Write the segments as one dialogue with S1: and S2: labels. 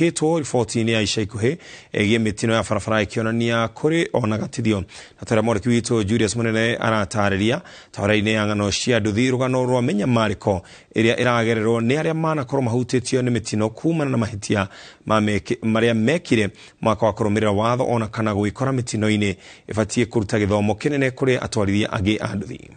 S1: Kitwo riboti-inĩ ya ica ikuhĩ ĩgiĩ mĩtino ya barabara ĩkĩonania kũrĩ ona gatithio na tũrĩa mwandĩki witũ Julius Munene aratarĩria tabarĩra-inĩ ya ng'ano cia nduthi rũgano rwa mĩnyamarĩko ĩrĩa ĩragererwo nĩ arĩa manakorwo mahutĩtio nĩ mĩtino kumana na mahĩtia marĩa mekire mwaka wa kũrũmĩrĩra watho ona kana gwĩkora mĩtino-inĩ ĩbatiĩ kũruta gĩthomo kĩnene kũrĩ atwarithia angĩ a nduthi.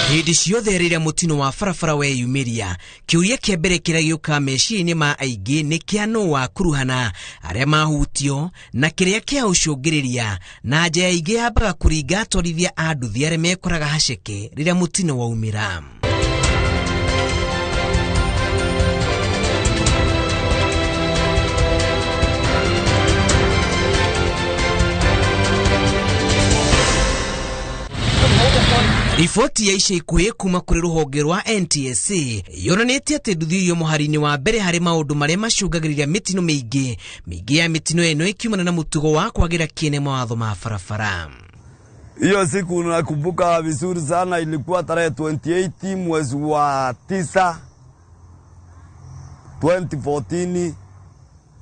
S2: Hĩndĩ ciothe rĩrĩa mũtino wa barabara weyumĩria, kĩũria kĩa mbere kĩrĩa gĩũkaga meciria-inĩ ma aingĩ nĩ kĩa nũ wa kuruhana arĩa mahutio na kĩrĩa kĩa ũcũngĩrĩria, na nja ya aingĩ yambaga kũringa atwarithia a nduthi arĩa mekoraga haceke rĩrĩa mũtino waumĩra. Riboti ya ica ikuhĩ kuma kũrĩ rũhonge rwa NTSA yonanĩtie atĩ nduthi irio mũhari-inĩ wa mbere harĩ maũndũ marĩa macũngagĩrĩria mĩtino mĩingĩ. Mĩingĩ ya mĩtino ĩno ĩkiumana na mũtugo wa kwagĩra kĩene mawatho ma barabara.
S3: Hiyo siku nakumbuka vizuri sana, ilikuwa tarehe 28 mwezi wa 9 2014.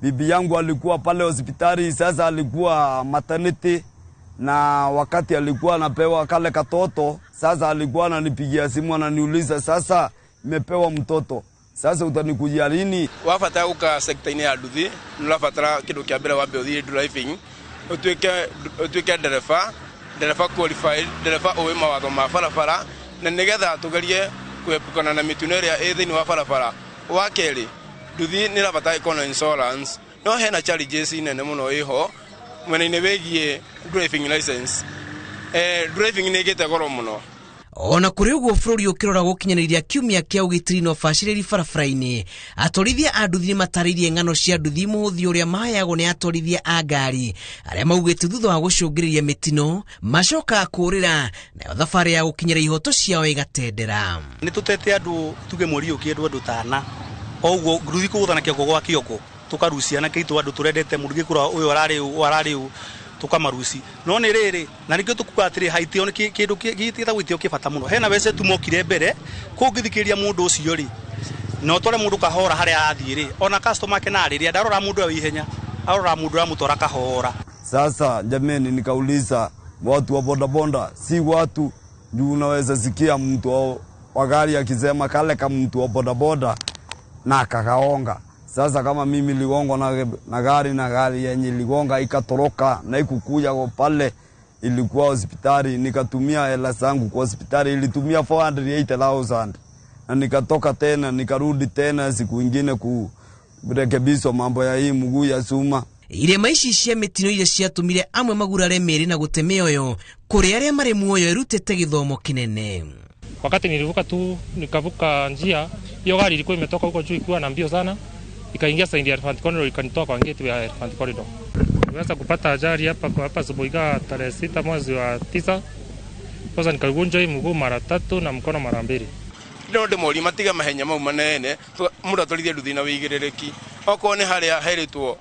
S3: Bibi yangu alikuwa pale hospitali, sasa alikuwa maternity, na wakati alikuwa anapewa kale katoto, sasa alikuwa ananipigia simu ananiuliza, sasa nimepewa mtoto, sasa utanikujia lini?
S4: Wabatara guka sekta-inĩ ya nduthi, nĩũrabatara kĩndũ kĩa mbere wambe ũthiĩ driving, ũtuĩke ndereba, ndereba qualified, ndereba ũĩ mawatho ma barabara, na nĩgetha tũgerie kuepukana na mĩtino ĩrĩa ĩ thĩinĩ wa barabara. Wa kerĩ, nduthi nĩ ĩrabatara ĩkorwo na insurance, no hena challenges nene mũno ĩho mwena-inĩ wĩgiĩ driving license. Driving nĩ ĩgĩte goro mũno.
S2: Ona kũrĩ ũguo bũrũri ũkĩrora gũkinyanĩria kiumia kĩa ũgitĩri na ũbacĩrĩri barabara-inĩ, atwarithia a nduthi nĩmatarĩirie ng'ano cia nduthi mũhũthĩ ũrĩa maheagwo nĩ atwarithia a ngari arĩa maugĩte thutha wa gũcũngĩrĩria mĩtino macokaga kũũrĩra, nayo thabarĩ ya gũkinyĩra ihoto ciao ĩgatendera.
S5: Nĩ tũtete andũ tuge mweri ũyũ kĩndũ andũ tana o ũguo nduthi kũgũthana kĩongo gwa kĩongo tũkarucia na kĩitũ andũ tũrendete mũndũ gĩkũra ũyũ ararĩ ũyũ ararĩ ũyũ tukamaruci no nĩ rĩrĩ na nĩkĩo tũkuga atĩrĩ haitĩo nĩ kĩndũ gĩtagwo itĩo kĩ bata mũno. Hena wece tu mokire mbere kũngĩthikĩrĩria mũndũ ũcio rĩ, na ũtware mũndũ kahora harĩa arathiĩ rĩ, ona customer ake na rĩrĩa ndarora mũndũ ũyũ ihenya, arora mũndũ ũramũtwara kahora.
S3: Sasa jameni, nikauliza watu wa bodaboda, si watu juu unaweza sikia mtu wa gari akisema kale kama mtu wa bodaboda na akakaonga. Sasa kama mimi niligonga na gari, na gari yenye niligonga ikatoroka na ikukuja kwa pale, ilikuwa hospitali, nikatumia hela zangu kwa hospitali, ilitumia 408,000 na nikatoka tena nikarudi tena siku nyingine kurekebisha mambo ya hii mguu ya chuma.
S2: Irema ici cia mĩtino iria ciatũmire amwe magurare mĩĩrĩ na gũte mĩoyo kũrĩ arĩa marĩ muoyo ĩrutĩte gĩthomo kĩnene.
S6: Wakati nilivuka tu nikavuka njia, hiyo gari ilikuwa imetoka huko juu ikiwa na mbio sana, ikaingia side ya Elephant Corridor, ikanitoa kwa gate ya Elephant Corridor. Niliweza kupata ajali hapa kwa hapa Subuiga tarehe 6 mwezi wa 9. Kwanza nikagunja hii mguu mara 3 na mkono mara 2.
S4: No ndĩmorie matiga mahenya mau manene, mũndũ atwarithie nduthi na wĩigĩrĩrĩki. Okorwo nĩ harĩa herĩtwo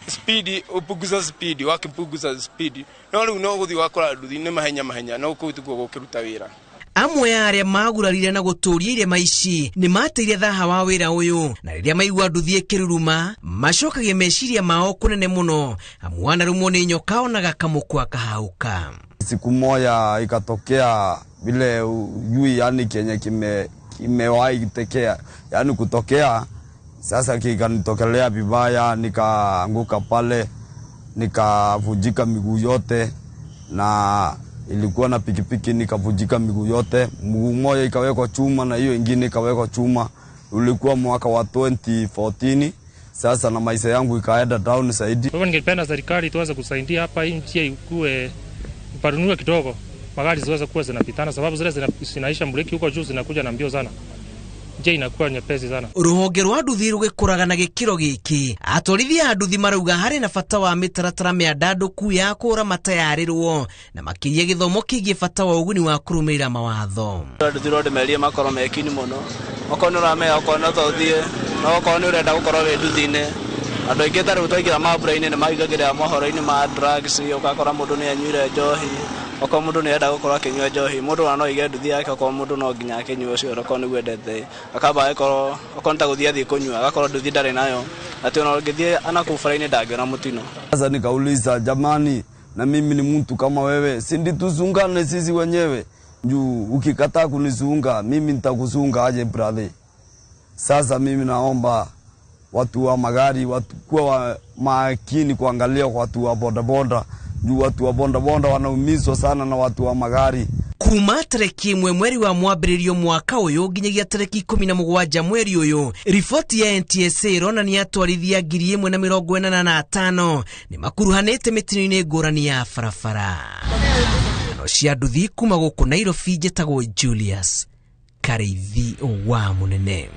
S4: speed, upunguza speed, wakipunguza speed. No rĩu no gũthiĩ wakora nduthi nĩ mahenya mahenya, no kũu tikuo gũkĩruta wĩra.
S2: Amwe a arĩa magurarire na gũtũria irema ici nĩ mateire thaha wa wĩra ũyũ, na rĩrĩa maigua nduthi ĩkĩruruma macokagia meciria mao kũnene mũno, amu wanarũmwo nĩ nyoka onaga kamũkwa kahauka.
S3: Siku moja ikatokea vile ujui, yani kenye kimewahi tekea, yani kutokea. Sasa kikanitokelea vibaya, nikaanguka pale, nikavunjika miguu yote, na ilikuwa na pikipiki nikavunjika miguu yote. Mguu mmoja ikawekwa chuma na hiyo ingine ikawekwa chuma. Ulikuwa mwaka wa 2014. Sasa na maisha yangu ikaenda down zaidi.
S6: Kwa hivyo ningependa serikali tuweze kusaidia hapa, hii njia ikue ipanuliwe kidogo, magari ziweze kuwa zinapitana, sababu zile zinaisha mbreki huko juu zinakuja na mbio sana, njia inakuwa nyepesi sana.
S2: Rũhonge rwa nduthi rũgĩkũraga na gĩkĩro gĩkĩ, atwarithia a nduthi marauga harĩ na bata wa mĩtaratara mĩandandũku ya kũũra matayarĩrwo, na makĩria gĩthomo kĩgiĩ bata wa ũguni wa kũrũmĩrĩra mawatho.
S7: Nduthi no ndĩmerie makorwo me kini mũno, okorwo nĩ ũramenya, okorwo no ta ũthiĩ, no okorwo nĩ ũrenda gũkorwo wĩ nduthi-inĩ. Andũ aingĩ ta rĩu twaingĩra mambura-inĩ nĩ maingagĩrĩra mohoro-inĩ ma drugs, ũgakora mũndũ nĩ anyuire njohi, Okorwo mũndũ nĩ arenda gũkorwo akĩnyua njohi, mũndũ ona no aige nduthi yake, okorwo mũndũ no nginya akĩnyue ũcio, okorwo nĩguo endete, akamba agĩkorwo okorwo nĩ ta gũthiĩ athiĩ kũnyua, agakorwo nduthi ndarĩ nayo, atĩ ona ũngĩthiĩ anakũu bara-inĩ ndangĩona mũtino.
S3: Sasa nikauliza, jamani, na mimi ni mtu kama wewe, si ndi tuzungane sisi wenyewe? Juu ukikataa kunizunga mimi nitakuzunga aje brother? Sasa mimi naomba watu wa magari watu kuwa makini kuangalia watu wa bodaboda, juu watu wa bodaboda wanaumizwa sana na watu wa magari.
S2: Kuma tarĩki 1 mweri wa mwambĩrĩrio mwaka ũyũ nginyagia tarĩki 17 mweri ũyũ, riboti ya NTSA ĩronania atwarithia 1,085 nĩ makuruhanĩte mĩtino-inĩ ngũrani ya barabara. Ng'ano cia nduthi kuma gũkũ Nairobi, njĩtagwo Julius Karĩithi wa Mũnene.